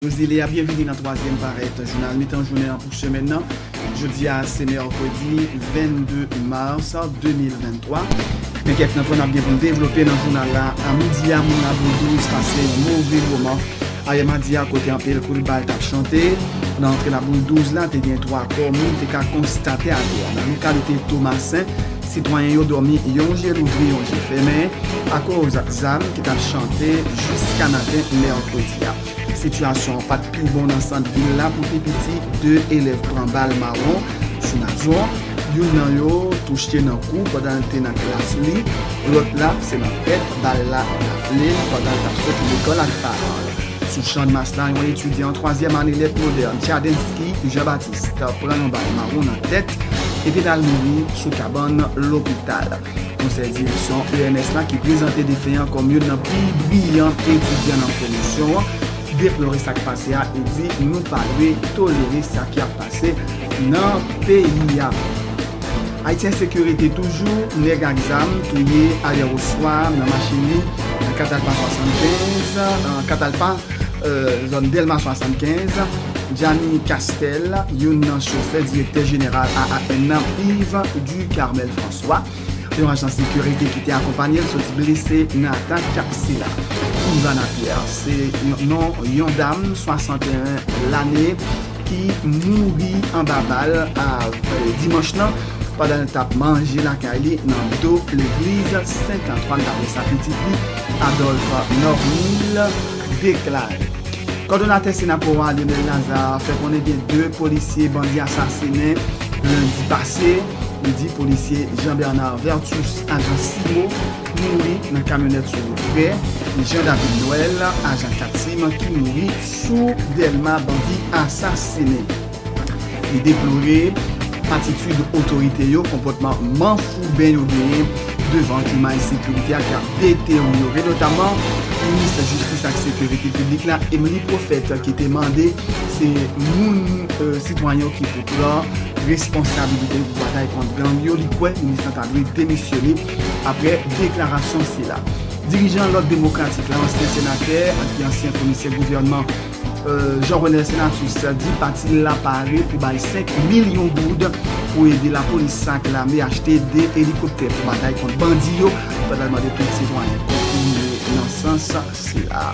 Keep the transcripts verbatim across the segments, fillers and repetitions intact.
Yo zile a, byenvini nan twazyèm parèt jounal mitan jounen an pou semèn nan. Jodi a se mèkredi vennde mas de mil venntwa. Men kèk nan pwen n ap gen pou n devlope nan jounal la. A midi a, moun Labou douz pase yon move moman ayè madi a, kote anpil kout bal t ap chante. Nan antre Labou douz la, te gen twa kò moun te ka konstate atè a. Nan lokalite Tomasen, sitwayen yo dòmi yon je louvri, yon je fèmen, akoz zam ki t ap chante jiska maten mèkredi a. Sitiyasyon an pa t pi bon nan sant vil la pou pi piti. De elèv pran bal mawon sou Nazon. Youn nan yo touche nan kou pandan l te nan klas li. Lòt la, se nan tèt bal la rafle l pandan l t ap soti lekòl ak paran l. Sou Channmas la, yon etidyan twazyèm ane lèt modèn, Chadensky Jean Baptiste, pran yon bal mawon nan tèt epi l al mouri sou kabann lopital. Konsèy direksyon E N S la, ki prezante defen an kòm youn nan pi briyan etidyan nan pwomosyon an, deplore sa k pase a e di nou pa dwe tolere sa k ap pase nan peyi a. Ayiti Ensekirite toujou, nèg ak zam touye ayè oswa nan Machini, nan Katalpa swasannkenz, nan Katalpa, euh, zòn Dèlma swasannkenz. Jani Castel, youn nan chofè direktè jeneral A A N nan, Yves Ducarmel François, yon ajan sekirite ki te akonpanye l, soti blese nan atak sila. Ivana Pierre se yon, non yon dam swasanteyen lane ki mouri anba bal a, euh, dimanch nan, pandan l t ap manje lakay li nan do legliz Sent Antwàn, daprè sa pitit li, Adolphe Normil, deklare. Kòdonatè Senapwa a, Lionel Lazarre, fè konnen gen de polisye bandi asasinen lendi pase. Li di polisye Jean Bernard Vertus, ajan Simo, mouri nan kamyonèt sou wout vè, e Jean David Noël, ajan Katim, ki mouri sou Dèlma bandi asasinen. Li deplore atitid otorite yo, konpòtman manfouben yo genyen devan klima ensekirite a k ap deteryore, notamman minis jistis ak sekirite piblik la, Emmeline Prophète, ki te mande se moun, euh, sitwayen yo ki pou pran responsabilite pou batay kont gang yo. Li kwè minis lan ta dwe demisyone apre deklarasyon sila. Dirijan Lòd Demokratik la, ansyen senatè ak ansyen komisè gouvènman, euh, Jean Renel Senatus, di pati l la pare pou bay senk milyon goud pou ede lapolis ak lame achte de elikoptè pou batay kont bandi yo, pandan l mande tout sitwayen kontribye nan sans sila.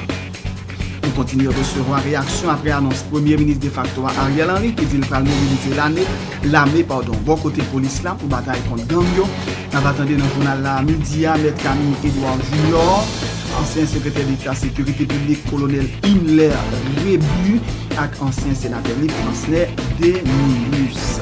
Nou kontinye resevwa reyaksyon apre anons premye minis defakto a, Ariel Henry, ki di l pral mobilize lane, lame, padon, bò kote polis la pou batay kont gang yo. N ap tande nan jounal la midi a, Mèt Camille Edouard Junior, ansyen sekretè deta sekirite piblik, kolonèl Himmler Rébu ak ansyen senatè Luc Francenet Démilus.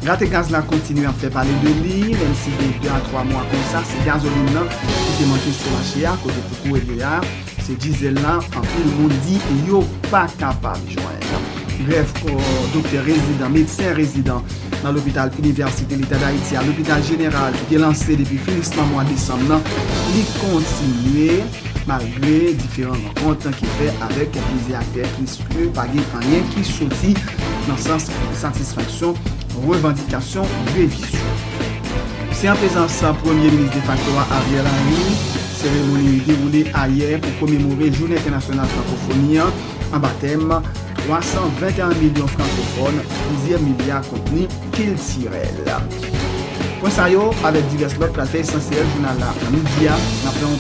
Rate gaz la kontinye ap fè pale de li, menm si gen de a twa mwa konsa, se gazolin nan ki te manke sou mache a, kote pou kouri a, se dizèl la, anpil moun di yo pa kapab jwenn. Grèv kò doktè rezidan, medsen rezidan nan lopital Inivèsite Leta Dayiti a, Lopital Jeneral, ki te lanse depi finisman mwa desanm nan, li kontinye malgre diferan rankont ki fè avèk plizyè aktè, pliske pa gen anyen ki soti nan sans satisfaksyon revandikasyon grevist yo. Se an prezans premye minis defakto a, Ariel Henry, seremoni dewoule ayè pou komemore Jounen Entènasyonal Frankofoni an, anba tèm twa san venteyen milyon frankofòn, plizyè milya kontni kiltirèl. Pwen sa yo, avèk divès lòt, pral fè esansyèl jounal la nan midi a. N ap fè yon